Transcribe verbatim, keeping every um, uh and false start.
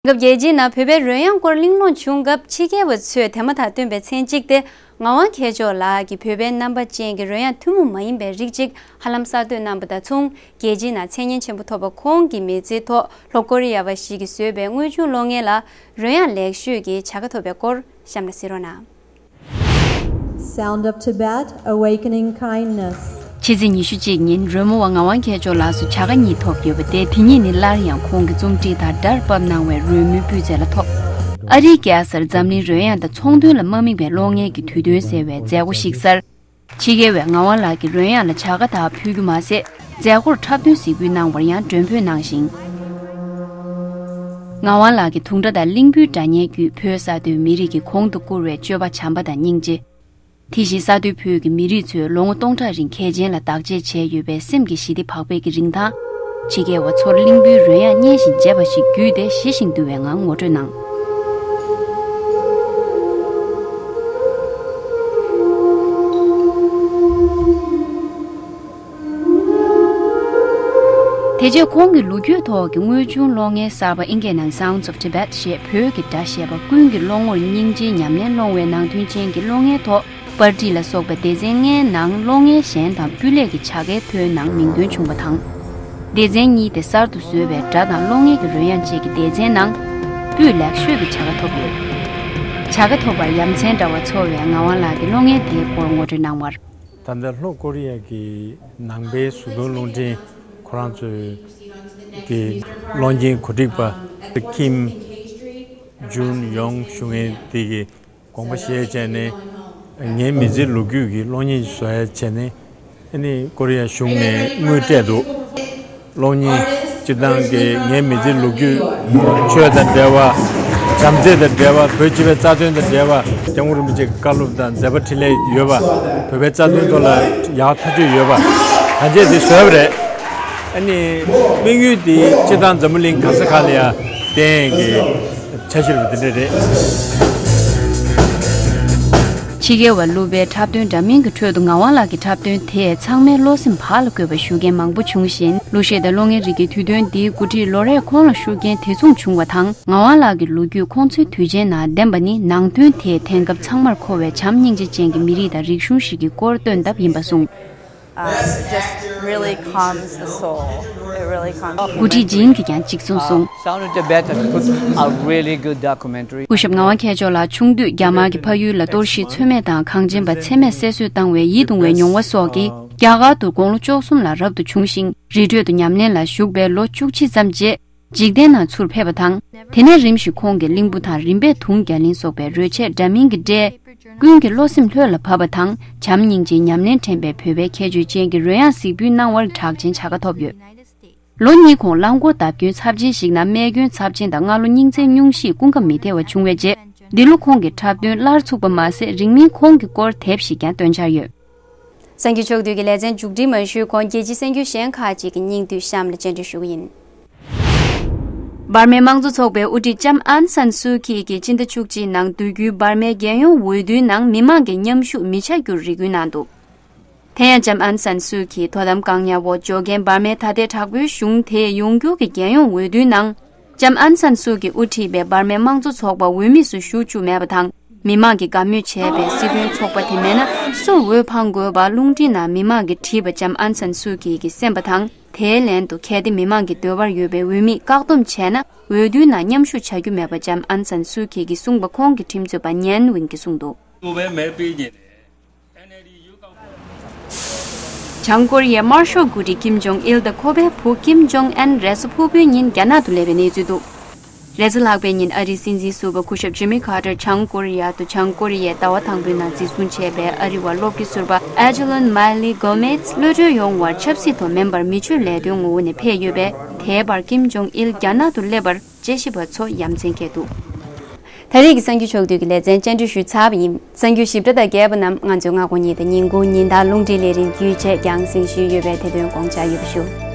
སྐབས་རྒྱལ་སྤྱིའི་ནང་བོད་པའི་རོལ་དབྱངས་སྐོར་གླེང་སློང་བྱུང་སྐབས་ཕྱི་རྒྱལ་བ་ཚོས་དེ་མ་ཐག་བཏོན་པའི་མཚན་གཅིག་སྟེ། ངག་དབང་མཁས་མཆོག་ལགས་ཀྱིས་བོད་པའི་རྣམ་པ་ཅན་གྱི་རོལ་དབྱངས་ཐུན་མོང་མ་ཡིན་པའི་རིགས་གཅིག་ཧ་ལམ་གསར་གཏོད་གནང་པ་དང་མཚུངས། རྒྱལ་སྤྱིའི་ནང་མཚན་སྙན་ཆེན་པོ་ཐོབ་པ་ཁོང་གི་མི་ཚེའི་ཐོག་ལྷོ་ཀོ་རི་ཡ་བ་ཞིག་གིས་བཟོས་པའི་དངོས་བྱུང་གློག་བརྙན་ལ་རོལ་དབྱངས་ལེགས་ཤོས་ཀྱི་བྱ་དགའ་ཐོབ་པའི་སྐོར་གཤམ་ལ་གཟིགས་རོགས་གནང་། Sound of Tibet, Awakening Kindness. ཕྱི་ཚེས་ཉི་ཤུ་གཅིག་ཉིན་རོལ་མོ་བ་ངག་དབང་མཁས་མཆོག་ལགས་སུ་བྱ་དགའ་གཉིས་ཐོབ་ཡོད་པ་སྟེ། དེ་གཉིས་ནི་སླར་ཡང་ཁོང་གི་རྩོམ་བྲིས་དང་སྒྲར་ཕབ་གནང་བའི་རོལ་མོའི་སྤུས་ཚད་ལ་ཐོབ། ཨ་རིའི་རྒྱལ་སར་འཛམ་གླིང་རོལ་དབྱངས་དང་ཚོང་དོན་ལ་མ་དམིགས་པའི་གློག་བརྙན་གྱི་དུས་སྟོན་ཟེར་བའི་མཛད་སྒོ་ཞིག་གསར། ཕྱི་རྒྱལ་བས་ངག་དབང་ལགས་ཀྱི་རོལ་དབྱངས་ལ་བྱ་དགའ་དག་ཕུལ་རྒྱུ་མ་ཟད། མཛད་སྒོར་འཁྲབ་སྟོན་གཟིགས་འབུལ་གནང་བར་ཡང་མགྲོན་འབོད་གནང་ཞིང་། ངག་དབང་ལགས་ཀྱི་དུང་སྒྲ་དང་གླིང་བུའི་སྒྲ་སྙན་བརྒྱུད་བོད་ས་མཐོའི་མི་རིགས་ཀྱི་གོང་དུ་བཀུར་བའི་སྤྱོད་པ་བྱམས་པ་དང་སྙིང་རྗེ། དེ་བཞིན་ས་མཐོའི་བོད་ཀྱི་མི་རིགས་ཚོས་ལོ་ངོ་སྟོང་ཕྲག་རིང་གལ་ཆེན་ལ་བདག་གཅེས་བྱས་ཡོད་པའི་སེམས་ཀྱི་ཞི་བདེ་བག་ཕེབས་ཀྱི་རིན་ཐང་། ཕྱི་རྒྱལ་བ་ཚོར་གླིང་བུའི་རོལ་དབྱངས་སྙན་ཞིང་འཇེབས་པ་ཞིག་བརྒྱུད་དེ་ཞི་ཞིང་དུལ་བའི་ངང་ངོ་སྤྲོད་གནང་། དེ་རྗེས་ཁོང་གི་ལོ་རྒྱུས་ཐོག་གི་དངོས་བྱུང་གློག་བརྙན་གསར་པ་ཨིན་སྐད་ནང་Sounds of Tibet ཞེས་བོད་ཀྱི་སྒྲ་ཞེས་པ་ཀུན་གྱི་བློ་ངོར་སྙིང་རྗེའི་ཉམས་ལེན་སློང་བའི་ནང་དོན་ཅན་གྱི་གློག་བརྙན་ཐོག་པར་སྐྲིད་ལ་སོགས་པའི་སྡེ་ཚན་ལྔའི་ནང་གློག་བརྙན་གཞན་དང་སྤུས་ལེགས་ཀྱི་བྱ་དགའི་ཐོའི་ནང་མིང་འདོན་བྱུང་བ་དང་། སྡེ་ཚན་གཉིས་ཏེ་གསར་དུ་བཟོས་པའི་སྒྲ་དང་གློག་བརྙན་གྱི་རོལ་དབྱངས་བཅས་ཀྱི་སྡེ་ཚན་ནང་སྤུས་ལེགས་ཤོས་ཀྱི་བྱ་དགའ་ཐོབ་ཡོད། བྱ་དགའ་ཐོབ་པར་ཡ་མཚན་དྲ་བ་ཚོ་བས་ངག་དབང་ལགས་ཀྱི་གློག་བརྙན་དེའི་སྐོར་ངོ་སྤྲོད་གནང་བར། ད་ལྟ་ལྷོ་ཀོ་རི་ཡ་གི་ནང་པའི་བཟོ་སྐྲུན་རླུང་འཕྲིན་ཁོ་རང་ཚོའི་གི་གློག་བརྙན་གོ་སྒྲིག་པ་ཀིམ་ཇུན་ཡོང་ཞུ་མཁན་དེ་གི་དགོངས་པ་བཞེས་བྱས་ནས། ངའི་མི་ཚེའི་ལོ་རྒྱུས་ཀྱི་གློག་བརྙན་བཟོ་ཡ་བྱས་ནས། ཨ་ནི་ཀོ་རི་ཡ་གཞུང་ནས་དངུལ་སྤྲད་འདུག་གློག་བརྙན་སྤྱིར་བཏང་གི་ངའི་མི་ཚེའི་ལོ་རྒྱུས། ཆོས་དང་འབྲེལ་བ། བྱམས་བརྩེ་དང་འབྲེལ་བ། བོད་སྤྱི་པའི་རྩ་དོན་དང་འབྲེལ་བ། སྐྱབས་མགོན་རིན་པོ་ཆེའི་བཀའ་སློབ་དང་མཛད་པ་འཕྲིན་ལས་ཡོད་པ། བོད་པའི་རྩ་དོན་ཐོག་ལ་ཡག་ཐག་ཆོད་ཡོད་པ། ད་ཆ་དེ་བཟོས་པ་རེད། ཨ་ནི་དམིགས་ཡུལ་དེ་སྤྱིར་བཏང་འཛམ་བུ་གླིང་ག་ས་ག་ལ་ཡ་བསྟན་གི་འཆར་གཞི་རུ་དེ་འདྲ་རེད། ཕྱི་རྒྱལ་བ་གླུ་པའི་འཁྲབ་སྟོན་འདྲ་མིན་གྱི་ཁྲོད་དུ་ངག་དབང་ལགས་ཀྱི་འཁྲབ་སྟོན་དེས་ཚང་མའི་བློ་སེམས་བག་ལ་འགོད་པ་ཞུ་མཁན་མང་པོ་བྱུང་ཞིང་། གླུ་གཞས་དང་གློག་བརྙན་རིགས་ཀྱི་དུས་སྟོན་འདིའི་འགོ་ཁྲིད་ལོ་རེར་ཁོང་ལ་ཤུགས་རྐྱེན་དེ་མཚུངས་བྱུང་བ་དང་། ངག་དབང་ལགས་ཀྱི་ལོ་རྒྱུས་ཁོང་ཚོའི་དུས་ཆེན་ནང་བསྟན་པ་ནི་ནང་དོན་དེས་དེང་སྐབས་ཚང་མར་མཁོ་བའི་བྱམས་སྙིང་རྗེ་ཅན་གྱི་མི་རིགས་དང་རིག་གཞུང་ཞིག་གི་སྐོར་སྟོན་ཐབས་ཡིན་པ་གསུངས། Uh, just really calms the soul. It really calms the འགོ་ཁྲིད་ཇིན་གྱིས་ཀྱང་གཅིག་མཚུངས་གསུངས། Sound of Tibet has put a really good documentary. སྐུ་ཞབས་ངག་དབང་མཁས་མཆོག་ལགས་ཆུང་དུས་རྒྱ་དམར་གྱི་ཕ་ཡུལ་ལ་གཏོར་བཤིག་ཚོད་མེད་དང་གངས་ཅན་པ་འཚེ་མེད་བསད་གསོད་བཏང་བའི་ཡིད་གདུང་བའི་མྱོང་བ་སོགས་ཀྱིས་རྒྱ་གར་དུ་དགུང་ལོ་བཅུ་གསུམ་ལ་རབ་ཏུ་བྱུང་ཞིང་། རི་ཁྲོད་དུ་ཉམས་ལེན་ལ་ཞུགས་པའི་ལོ་བཅུ་གཅིག་ཙམ་རྗེས། འཇིག་རྟེན་ནང་ཚུར་ཕེབས་པ་དང་། དེ་ནས་རིམ་བཞིན་ཁོང་གིས་གླིང་བུ་དང་རིམ་པས་དུང་རྒྱ་གླིང་སོགས་པའི་རོལ་ཆས་འདྲ་མིན་གྱི་སྒྲས། ཀུན་གྱི་བློ་སེམས་ལྷོད་ལ་བབས་པ་དང་། བྱམས་སྙིང་རྗེའི་ཉམས་ལེན་དྲན་པའི་བོད་པའི་ཁྱད་ཆོས་ཅན་གྱི་རོལ་དབྱངས་གཟིགས་འབུལ་གནང་བར་གྲགས་ཅན་བྱ་དགའ་ཐོབ་ཡོད། ལོ་གཉིས་གོང་རླངས་འཁོར་བརྡབ་སྐྱོན་ཚབས་ཆེན་ཞིག་ནང་རྨས་སྐྱོན་ཚབས་ཆེན་དང་སྔ་ལོ་སྙིང་བརྩེ་སྙུང་གཞིས་སྐུ་ཁམས་མི་བདེ་བ་བྱུང་བའི་རྗེས། འདི་ལོ་ཁོང་གི་འཁྲབ་སྟོན་སླར་ཚུགས་པ་མ་ཟད། རིང་མིན་ཁོང་གི་སྐོར་དེབ་ཞིག་ཀྱང་འདོན་འཆར་ཡོད། གསར་འགྱུར་ཕྱོགས་བསྡུས་ཀྱི་ལེ་ཚན་མཇུག་སྒྲིལ་མ་ཞུས་གོང་རྒྱལ་སྤྱིའི་གསར་འགྱུར་གཞན་ཁག་ཅིག་གི་སྙིང་བསྡུས་གཤམ་ལ་སྤྱན་འབུལ་ཞུ་གི་ཡིན། འབར་མའི་དམངས་གཙོ་ཚོགས་པའི་དབུ་ཁྲིད་ལྕམ་ཨན་སན་སུའུ་ཁི་གིས་སྤྱི་ཟླ་བཅུ་གཅིག་ནང་བསྡུས་རྒྱུའི་འབར་མའི་རྒྱལ་ཡོངས་འོས་བསྡུའི་ནང་མི་མང་གི་མཉམ་ཞུགས་མི་བྱ་རྒྱུར་རེ་སྐུལ་གནང་འདུག་དེ་ཡང་ལྕམ་ཨན་སན་སུའུ་ཁིས་དོ་དམ་བཀག་ཉར་འོག་འཇོག་མཁན་འབར་མའི་ད་ལྟའི་དྲག་པོའི་གཞུང་དེས་ཡོང་འགྱུར་གྱི་རྒྱལ་ཡོངས་འོས་བསྡུའི་ནང་། ལྕམ་ཨན་སན་སུའུ་ཀྱིས་དབུ་ཁྲིད་པའི་འབར་མའི་དམངས་གཙོ་ཚོགས་པ་འོས་མི་སུ་ཞུགས་བཅུག་མེད་པ་དང་། མི་མང་གིས་དགའ་མོས་བྱས་པའི་སྲིད་དོན་ཚོགས་པ་དེ་མེད་ན་སུར་འོས་འཕང་དགོས་པ་རླུང་འཕྲིན་ནང་མི་མང་གིས་བྲིས་པ་ལྕམ་ཨན་སན་སུའུ་ཀི་གིས་གསན་པ་དང་། དེའི་ལན་དུ་གལ་ཏེ་མི་མང་གི་འདོད་པར་ཡོད་པའི་འོས་མིས་བཀག་སྡོམ་བྱས་ན་འོས་བསྡུའི་ནང་མཉམ་ཞུགས་བྱ་རྒྱུ་མེད་པ་ལྕམ་ཨན་སན་སུའུ་ཀི་གིས་གསུངས་པ་ཁོང་གི་ཁྲིམས་རྩོད་པ་ཉན་ཝིན་གྱིས་གསུངས་འདུག་བྱང་ཀོ་རི་ཡའི་དམར་ཤོག་འགོ་ཁྲིད་ཀིམ་ཇོང་ཨིལ་དང་ཁོ་པའི་བུ་ཀིམ་ཇོང་ཨན་རེས་གཟའ་ཕུར་བུའི་ཉིན་རྒྱ་ནག་ཏུ་སླེབས་པའི་གནས་ཚུལ་འདུག་རེས་གཟའ་ལྷག་པའི་ཉིན་ཨ་རིའི་སྲིད་འཛིན་ཟུར་པ་སྐུ་ཞབས་ཇི་མི་ཁ་ཏར་བྱང་ཀོ་རི་ཡ་དུ་བྱང་ཀོ་རི་ཡའི་ཟླ་བ་དང་པོའི་ནང་འཛིན་བཟུང་བྱས་པའི་ཨ་རི་བ་སློབ་དགེ་ཟུར་པ་ཨེ་ཇི་ལོན་མཱི་ལི་གོ་མེ་ཛི་གློད་གྲོལ་ཡོང་བར་ཆབ་སྲིད་ཐོག་མིན་པར་མི་ཆོས་ལས་དོན་ངོ་བོ་ནས་ཕེབས་ཡོད་པས། དེའི་བར་ཀིམ་ཇོང་ཨིལ་རྒྱ་ནག་ཏུ་སླེབས་པར་དཔྱད་ཞིབ་པ་ཚོ་ཡ་མཚན་སྐྱེས་འདུག་ད་རེས་ཀྱི་གསར་འགྱུར་ཕྱོགས་བསྡུས་ཀྱི་ལེ་ཚན་བཅར་འདྲི་ཞུས་ཚར་བ་ཡིན། གསར་འགྱུར་ཞིབ་ཕྲ་དང་རྒྱས་པ་རྣམས་ང་ཚོའི་སྔ་དགོང་ཉིན་དང་ཉིན་གུང་ཉིན་ལྟར་རླུང་འཕྲིན་ལས་རིམ་བརྒྱུད་བཅས་ཀྱང་གསན་ཞུས་ཡོད་པས་དེ་དོན་དགོངས་འཇགས་ཡོད་པ་ཞུ།